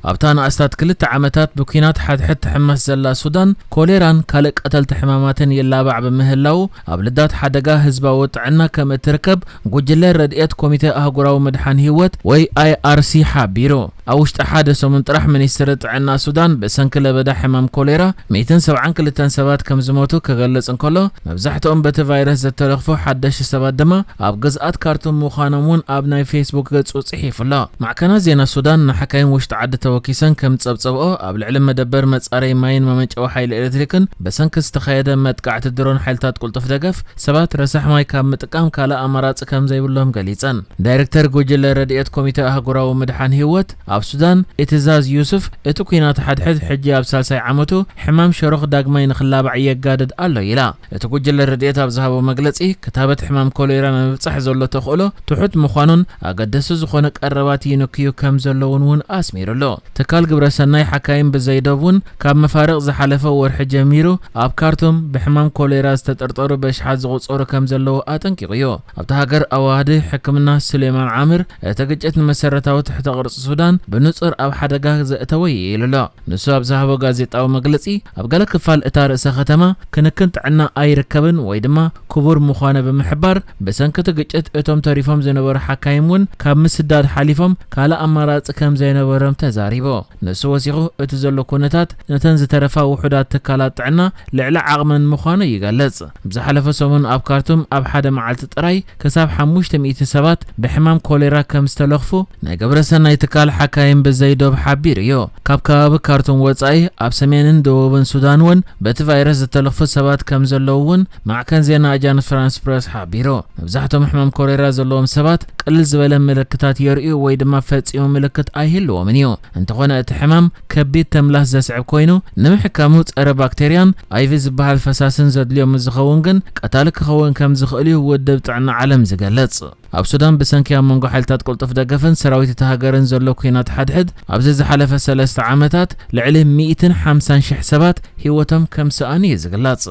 ኣብታ ንኣስታት ክልተ ዓመታት ብኲናት ሓድሕድ ትሕመስ ዘላ ሱዳን፣ ኮሌራን ካልእ ቀተልቲ ሕማማትን ይላባዕ ብምህላዉ፣ ኣብ ልዳት ሓደጋ ህዝባዊ ጥዕና ከም እትርከብ ጉጅለ ረድኤት ኮሚተ ኣህጉራዊ ምድሓን ህይወት ወይ ኣይ ኣር ሲ ሓቢሩ። ኣብ ውሽጢ ሓደ ሰሙን ጥራሕ ሚኒስትሪ ጥዕና ሱዳን ብሰንኪ ለበዳ ሕማም ኮሌራ ሚእትን ሰብዓን ክልተን ሰባት ከም ዝሞቱ ክገልጽ እንከሎ፣ መብዛሕትኦም በቲ ቫይረስ ዝተለኽፉ ሓደሽቲ ሰባት ድማ ኣብ ግዝኣት ካርቱም ምዃኖም እውን ኣብ ናይ ፌስቡክ ገጹ ጽሒፉ ኣሎ። ማዕከናት ዜና ሱዳን ንሓካይም ውሽጢ ዓዲ ተወኪሰን ከም ዝጸብጸብኦ፣ ኣብ ልዕሊ መደበር መጻረይ ማይን መመንጨዊ ሓይሊ ኤሌክትሪክን ብሰንኪ ዝተኻየደ መጥቃዕቲ ድሮን ሓይልታት ቅልጡፍ ደገፍ ሰባት ረሳሕ ማይ ካብ ምጥቃም ካልእ ኣማራጺ ከም ዘይብሎም ገሊጸን። ዳይሬክተር ጉጅለ ረድኤት ኮሚተ ኣህጉራዊ ምድሓን ህይወት ኣብ ሱዳን ኢትዛዝ ዩሱፍ፣ እቲ ኲናት ሓድሕድ ሕጂ ኣብ ሳልሳይ ዓመቱ ሕማም ሸሮኽ ዳግማይ ንኽላባዕ የጋድድ ኣሎ ኢላ። እቲ ጉጅለ ረድኤት ኣብ ዝሃቦ መግለጺ፣ ክታበት ሕማም ኮሌራ ንምብጻሕ ዘሎ ተኽእሎ ትሑት ምዃኑን ኣገደስቲ ዝኾነ ቀረባት ይንክዩ ከም ዘለውን እውን ኣስሚሩ ኣሎ። ትካል ግብረ ሰናይ ሓካይም ብዘይዶብ እውን ካብ መፋርቕ ዝሓለፈ ወርሒ ጀሚሩ ኣብ ካርቱም ብሕማም ኮሌራ ዝተጠርጠሩ በሽሓት ዝቑጸሩ ከም ዘለዉ ኣጠንቂቑ እዩ። ኣብታ ሃገር ኣዋህዲ ሕክምና ሱሌማን ዓምር፣ እቲ ግጭት ንመሰረታዊ ትሕተ ቅርጺ ሱዳን ብንጹር ኣብ ሓደጋ ዘእተወ እዩ ኢሉ ኣሎ። ንሱ ኣብ ዝሃቦ ጋዜጣዊ መግለጺ፣ ኣብ ገለ ክፋል እታ ርእሰ ከተማ ክንክን ጥዕና ኣይርከብን ወይ ድማ ክቡር ምዃነ ብምሕባር፣ ብሰንኪ እቲ ግጭት እቶም ተሪፎም ዝነበሩ ሓካይም እውን ካብ ምስዳድ ሓሊፎም ካልእ ኣማራጺ ከም ዘይነበሮም ተዛሪቡ። ንሱ ወሲኹ፣ እቲ ዘሎ ኩነታት ነተን ዝተረፋ ውሑዳት ትካላት ጥዕና ልዕሊ ዓቕመን ምዃኑ ይገልጽ። ኣብ ዝሓለፈ ሰሙን ኣብ ካርቱም ኣብ ሓደ መዓልቲ ጥራይ ክሳብ ሓሙሽተ ሚእቲ ሰባት ብሕማም ኮሌራ ከም ዝተለኽፉ ናይ ግብረ ሰናይ ትካል ሓካይም ብዘይዶብ ሓቢሩ እዩ። ካብ ከባቢ ካርቱም ወጻኢ ኣብ ሰሜንን ደቡብን ሱዳን እውን በቲ ቫይረስ ዝተለኽፉ ሰባት ከም ዘለዉ እውን ማዕከን ዜና ኣጃንስ ፍራንስ ፕረስ ሓቢሩ። መብዛሕትኦም ሕማም ኮሌራ ዘለዎም ሰባት ቅልል ዝበለ ምልክታት የርእዩ ወይ ድማ ፈጺሙ ምልክት ኣይህልዎምን እዩ። እንተኾነ እቲ ሕማም ከቢድ ተምላስ ዘስዕብ ኮይኑ፣ ንምሕካሙ ጸረ ባክቴርያን ኣይቪ ዝበሃል ፈሳስን ዘድልዮ ምስ ዝኸውን ግን ቀታሊ ክኸውን ከም ዝኽእል እዩ ውድብ ጥዕና ዓለም ዝገልጽ። ኣብ ሱዳን ብሰንኪ ኣብ መንጎ ሓይልታት ቅልጡፍ ደገፍን ሰራዊት እታ ሃገርን ዘሎ ኲናት ሓድሕድ ኣብዚ ዝሓለፈ ሰለስተ ዓመታት ልዕሊ ሚእትን ሓምሳን ሽሕ ሰባት ህይወቶም ከም ዝሰኣኑ እዩ ዝግለጽ።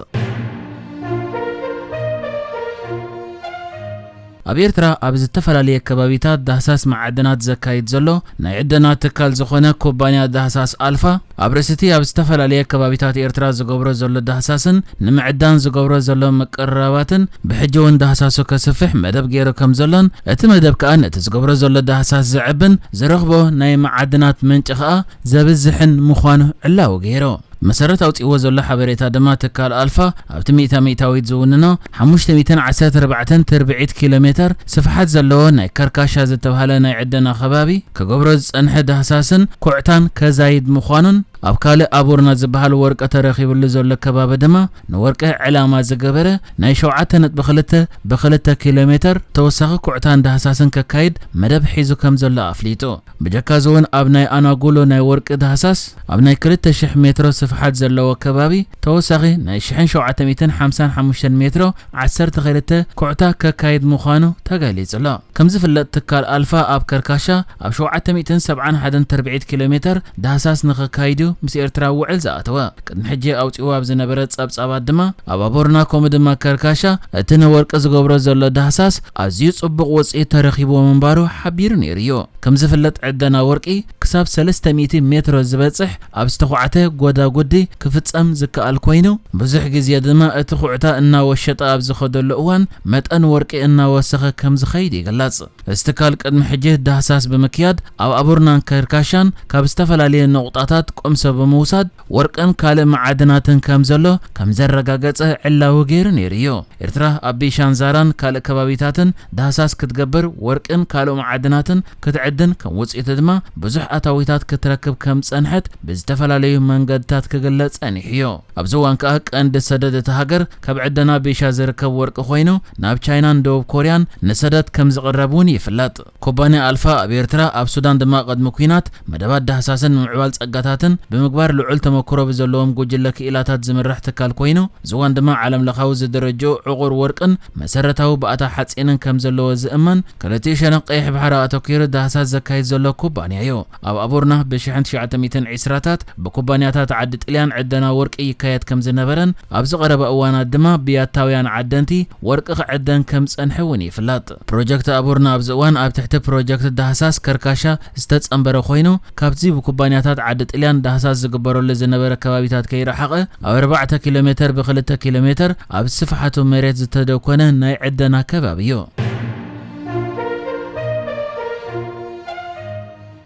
ኣብ ኤርትራ ኣብ ዝተፈላለየ ከባቢታት ዳህሳስ መዓድናት ዘካይድ ዘሎ ናይ ዕደና ትካል ዝኾነ ኩባንያ ዳህሳስ ኣልፋ፣ ኣብ ርእሲቲ ኣብ ዝተፈላለየ ከባቢታት ኤርትራ ዝገብሮ ዘሎ ዳህሳስን ንምዕዳን ዝገብሮ ዘሎ ምቅርራባትን ብሕጂ እውን ዳህሳሱ ከስፍሕ መደብ ገይሩ ከም ዘሎን እቲ መደብ ከኣ ነቲ ዝገብሮ ዘሎ ዳህሳስ ዘዕብን ዝረኽቦ ናይ መዓድናት ምንጪ ከኣ ዘብዝሕን ምዃኑ ዕላዊ ገይሩ። መሰረት ኣውጺእዎ ዘሎ ሓበሬታ ድማ ትካል ኣልፋ ኣብቲ ሚእታ ሚእታዊት ዝውንኖ ሓሙሽተ ሚእትን ዓሰርተ ኣርባዕተን ትርብዒት ኪሎ ሜተር ስፍሓት ዘለዎ ናይ ከርካሻ ዝተባህለ ናይ ዕደና ከባቢ ክገብሮ ዝጸንሐ ዳህሳስን ኩዕታን ከዛይድ ምዃኑን ኣብ ካልእ ኣቦርና ዝበሃል ወርቂ ተረኺብሉ ዘሎ ከባቢ ድማ ንወርቂ ዕላማ ዝገበረ ናይ ሸውዓተ ነጥቢ ክልተ ብክልተ ኪሎ ሜተር ተወሳኺ ኩዕታን ዳህሳስን ከካይድ መደብ ሒዙ ከም ዘሎ ኣፍሊጡ። ብጀካዚ እውን ኣብ ናይ ኣናጉሎ ናይ ወርቂ ዳህሳስ ኣብ ናይ ክልተ ሽሕ ሜትሮ ስፍሓት ዘለዎ ከባቢ ተወሳኺ ናይ ሽሕን ሸውዓተ ሚእትን ሓምሳን ሓሙሽተን ሜትሮ ዓሰርተ ክልተ ኩዕታ ከካይድ ምዃኑ ተገሊጹ ኣሎ። ከም ዝፍለጥ ትካል ኣልፋ ኣብ ከርካሻ ኣብ ሸውዓተ ሚእትን ሰብዓን ሓደን ትርብዒት ኪሎ ሜተር ዳህሳስ ንኸካይድ እዩ ምስ ኤርትራ ውዕል ዝኣተወ። ቅድሚ ሕጂ ኣውጺእዎ ኣብ ዝነበረ ጸብጻባት ድማ ኣብ ኣቦርና ከምኡ ድማ ከርካሻ እቲ ንወርቂ ዝገብሮ ዘሎ ዳህሳስ ኣዝዩ ጽቡቕ ውጽኢት ተረኺብዎ ምንባሩ ሓቢሩ ነይሩ እዩ። ከም ዝፍለጥ ዕደና ወርቂ ክሳብ ሰለስተ ሚእቲ ሜትሮ ዝበጽሕ ኣብ ዝተዃዕተ ጎዳጉዲ ክፍጸም ዝከኣል ኮይኑ፣ ብዙሕ ግዜ ድማ እቲ ኩዕታ እናወሸጠ ኣብ ዝኸደሉ እዋን መጠን ወርቂ እናወሰኸ ከም ዝኸይድ ይግለጽ። እዚ ትካል ቅድሚ ሕጂ ዳህሳስ ብምክያድ ኣብ ኣቡርናን ከርካሻን ካብ ዝተፈላለየ ነቑጣታት ቁምሶ ብምውሳድ ወርቅን ካልእ መዓድናትን ከም ዘሎ ከም ዘረጋገጸ ዕላዊ ገይሩ ነይሩ እዩ። ኤርትራ ኣብ ቢሻን ዛራን ካልእ ከባቢታትን ዳህሳስ ክትገብር ወርቅን ካልእ መዓድናትን ክትዕድን ከም ውጽኢቱ ድማ ብዙሕ ኣታዊታት ክትረክብ ከም ጸንሐት ብዝተፈላለዩ መንገድታት ክግለጽ ጸኒሑ እዩ። ኣብዚ እዋን ከኣ ቀንዲ ሰደድ እታ ሃገር ካብ ዕደና ቢሻ ዝርከብ ወርቂ ኮይኑ ናብ ቻይናን ደቡብ ኮርያን ንሰደድ ከም ዝቕረብ እውን ይፍለጥ። ኩባንያ ኣልፋ ኣብ ኤርትራ ኣብ ሱዳን ድማ ቅድሚ ኲናት መደባት ዳህሳስን ምምዕባል ጸጋታትን ብምግባር ልዑል ተመክሮ ብዘለዎም ጉጅለ ክኢላታት ዝምራሕ ትካል ኮይኑ፣ ዝዋን ድማ ዓለም ለኻዊ ዝደረጅኡ ዕቑር ወርቅን መሰረታዊ ባእታ ሓጺንን ከም ዘለዎ ዝእመን፣ ክልቲኡ ሸነኽ ቀይሕ ባሕሪ ኣተኲሩ ዳህሳስ ዘካይድ ዘሎ ኩባንያ እዩ። ኣብ ኣቦርና ብሽሕን ትሽዓተ ሚእትን ዕስራታት ብኩባንያታት ዓዲ ጥልያን ዕደና ወርቂ ይካየድ ከም ዝነበረን፣ ኣብዚ ቀረባ እዋናት ድማ ብያታውያን ዓደንቲ ወርቂ ክዕደን ከም ዝጸንሐ እውን ይፍለጥ። ፕሮጀክት ኣቦርና ኣብዚ እዋን ኣብ ትሕቲ ፕሮጀክት ዳህሳስ ከርካሻ ዝተጸንበረ ኮይኑ፣ ካብዚ ብኩባንያታት ዓዲ ጥልያን ዳህሳስ ዝግበረሉ ዝነበረ ከባቢታት ከይረሓቐ፣ ኣብ ኣርባዕተ ኪሎ ሜተር ብ ክልተ ኪሎ ሜተር ኣብ ስፍሓቱ መሬት ዝተደኮነ ናይ ዕደና ከባቢ እዩ።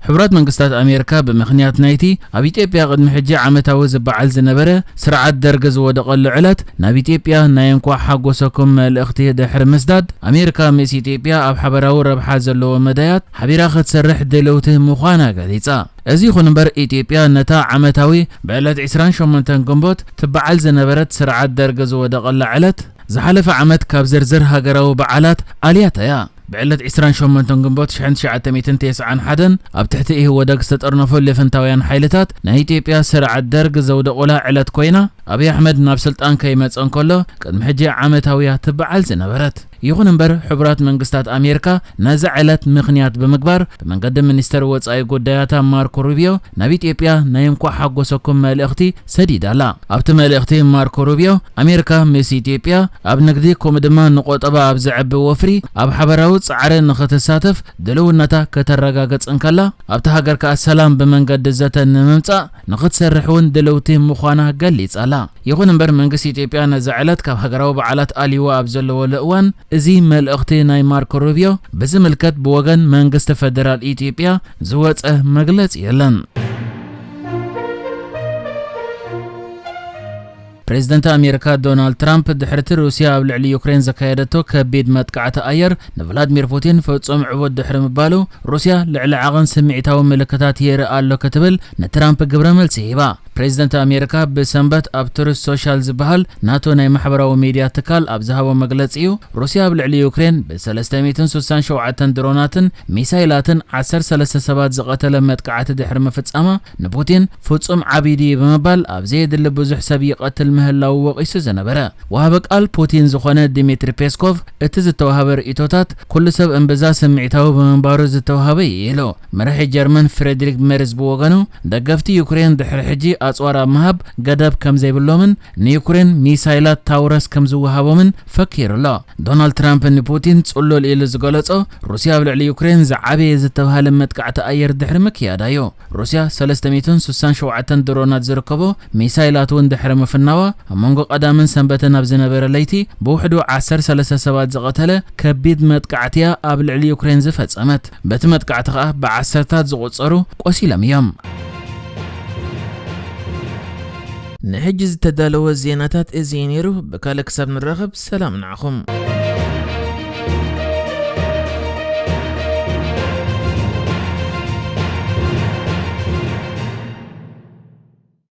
ሕቡራት መንግስታት ኣሜሪካ ብምኽንያት ናይቲ ኣብ ኢትዮጵያ ቅድሚ ሕጂ ዓመታዊ ዝበዓል ዝነበረ ስርዓት ደርግ ዝወደቐሉ ዕለት ናብ ኢትዮጵያ ናይ እንኳዕ ሓጎሰኩም መልእኽቲ ድሕሪ ምስዳድ፣ ኣሜሪካ ምስ ኢትዮጵያ ኣብ ሓበራዊ ረብሓ ዘለዎ መዳያት ሓቢራ ክትሰርሕ ድልውቲ ምዃና ገሊጻ። እዚ ይኹን እምበር፣ ኢትዮጵያ ነታ ዓመታዊ ብዕለት ዕስራን ሸሞንተን ግንቦት ትበዓል ዝነበረት ስርዓት ደርግ ዝወደቐላ ዕለት ዝሓለፈ ዓመት ካብ ዝርዝር ሃገራዊ በዓላት ኣልያታ እያ። ብዕለት ዕስራን ሸሞንተን ግንቦት ሽሕን ትሽዓተ ሚእትን ተስዓን ሓደን ኣብ ትሕቲ ኢህወደግ ዝተጠርነፉ ልፍንታውያን ሓይልታት ናይ ኢትዮጵያ ስርዓት ደርግ ዘውደቑላ ዕለት ኮይና፣ ኣብይ ኣሕመድ ናብ ስልጣን ከይመጸ እንከሎ ቅድሚ ሕጂ ዓመታውያ ትበዓል ዝነበረት። ይኹን እምበር፣ ሕቡራት መንግስታት ኣሜሪካ ነዛ ዕለት ምኽንያት ብምግባር ብመንገዲ ሚኒስተር ወጻኢ ጉዳያታ ማርኮ ሩቢዮ ናብ ኢትዮጵያ ናይ እንኳዕ ሓጎሰኩም መልእኽቲ ሰዲዳ ኣላ። ኣብቲ መልእኽቲ ማርኮ ሩቢዮ፣ ኣሜሪካ ምስ ኢትዮጵያ ኣብ ንግዲ ከምኡ ድማ ንቆጠባ ኣብ ዘዕቢ ወፍሪ ኣብ ሓበራዊ ጻዕሪ ንኽትሳተፍ ድልውነታ ከተረጋግጽ እንከላ፣ ኣብታ ሃገር ከኣ ሰላም ብመንገዲ ዘተ ንምምጻእ ንኽትሰርሕ እውን ድልውቲ ምዃና ገሊጻ ኣላ። ይኹን እምበር መንግስቲ ኢትዮጵያ ነዛ ዕለት ካብ ሃገራዊ በዓላት ኣልይዎ ኣብ ዘለወሉ እዋን፣ እዚ መልእኽቲ ናይ ማርኮ ሩቢዮ ብዝምልከት ብወገን መንግስቲ ፈደራል ኢትዮጵያ ዝወጸ መግለጺ የለን። ፕሬዝደንት ኣሜሪካ ዶናልድ ትራምፕ ድሕርቲ ሩስያ ኣብ ልዕሊ ዩክሬን ዘካየደቶ ከቢድ መጥቃዕቲ ኣየር ንቭላድሚር ፑቲን ፍጹም ዕቡድ ድሕሪ ምባሉ፣ ሩስያ ልዕሊ ዓቐን ስምዒታዊ ምልክታት የርኢ ኣሎ ክትብል ንትራምፕ ግብረ መልሲ ሂባ። ፕሬዝደንት ኣሜሪካ ብሰንበት ኣብ ትሩዝ ሶሻል ዝበሃል ናቶ ናይ ማሕበራዊ ሚድያ ትካል ኣብ ዝሃቦ መግለጺ እዩ፣ ሩስያ ኣብ ልዕሊ ዩክሬን ብ ሰለስተ ሚእትን ስሳን ሸውዓተን ድሮናትን ሚሳይላትን ዓሰርተ ሰለስተ ሰባት ዝቐተለ መጥቃዕቲ ድሕሪ ምፍጻማ ንፑቲን ፍጹም ዓብዪ ድዩ ብምባል ኣብ ዘየድሊ ብዙሕ ሰብ ይቐትል ምህላዉ ወቒሱ ዝነበረ ወሃቢ ቃል ፑቲን ዝኾነ ዲሚትሪ ፔስኮቭ፣ እቲ ዝተዋሃበ ርእይቶታት ኩሉ ሰብ እምብዛ ስምዒታዊ ብምንባሩ ዝተዋሃበ እዩ ኢሉ። መራሒ ጀርመን ፍሬድሪክ ሜርዝ ብወገኑ፣ ደገፍቲ ዩክሬን ድሕሪ ሕጂ ኣጽዋር ኣብ ምሃብ ገደብ ከም ዘይብሎምን ንዩክሬን ሚሳይላት ታውረስ ከም ዝወሃቦምን ፈኪሩ ኣሎ። ዶናልድ ትራምፕ ንፑቲን ጽሉል ኢሉ ዝገለጾ፣ ሩስያ ኣብ ልዕሊ ዩክሬን ዝዓበየ ዝተባህለ መጥቃዕቲ ኣየር ድሕሪ ምክያዳ እዩ። ሩስያ ሰለስተ ሚእትን ስሳን ሸውዓተን ድሮናት ዝርከቦ ሚሳይላት እውን ድሕሪ ምፍናዋ፣ ኣብ መንጎ ቀዳምን ሰንበትን ኣብ ዝነበረ ለይቲ ብውሕዱ ዓሰርተ ሰለስተ ሰባት ዝቐተለ ከቢድ መጥቃዕቲ እያ ኣብ ልዕሊ ዩክሬን ዝፈጸመት። በቲ መጥቃዕቲ ከኣ ብዓሰርታት ዝቑጸሩ ቆሲሎም እዮም። ንሕጂ ዝተዳለወ ዜናታት እዚ እዩ ነይሩ። ብካልእ ክሳብ ንራኸብ ሰላም ንዓኹም።